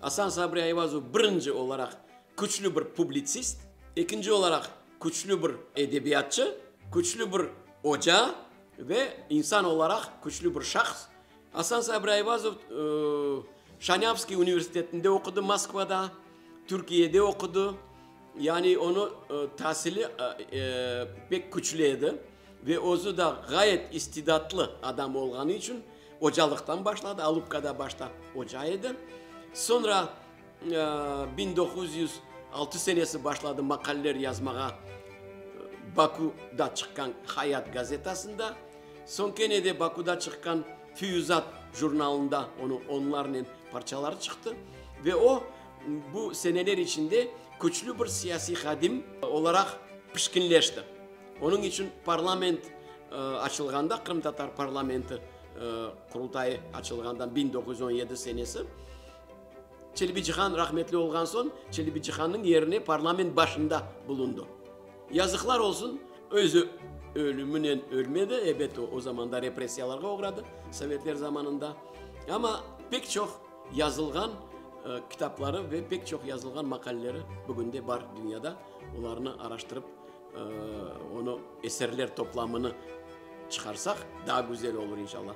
Asan Sabri Ayvazov birinci olaraq küçlü bir publitsist, ekinci olaraq küçlü bir edebiyatçı, küçlü bir oca ve insan olaraq küçlü bir şahs. Asan Sabri Ayvazov Şanâvskiy universitetinde oqudı Moskvada, Türkiyede oqudı. Yani onı tasili pek küçlü edi ve özü de ğayet istidatlı adam olğanı içün ocalıqtan başladı, Alupkada başta oca edi. Soñra 1906 senesi başladı maqaleler yazmağa Bakuda çıqqan Hayat gazetasında. Soñ kene de Bakuda çıqqan Füyuzat jurnalında onıñ onlarnen parçaları çıqtı ve o, bu seneler içinde küçlü bir siyasiy hadim olaraq pişkinleşti. Onıñ içün parlament açılğanda, qırımtatar parlamenti Qurultayı açılğanda 1917 senesi, Çelebicihan rahmetli olğan soñ, Çelebicihannıñ yerine parlament başında bulundı. Yazıqlar olsun, özü ölüminen ölmedi, ebet, o, o zamanda repressiyalarğa oğradı, sovetler zamanında, amma pek çoq yazılğan kitapları ve pek çoq yazılğan maqaleleri bugün de bar dünyada, olarnı araştırıp, onı eserler toplamını çıqarsaq, daa güzel olur, inşallah.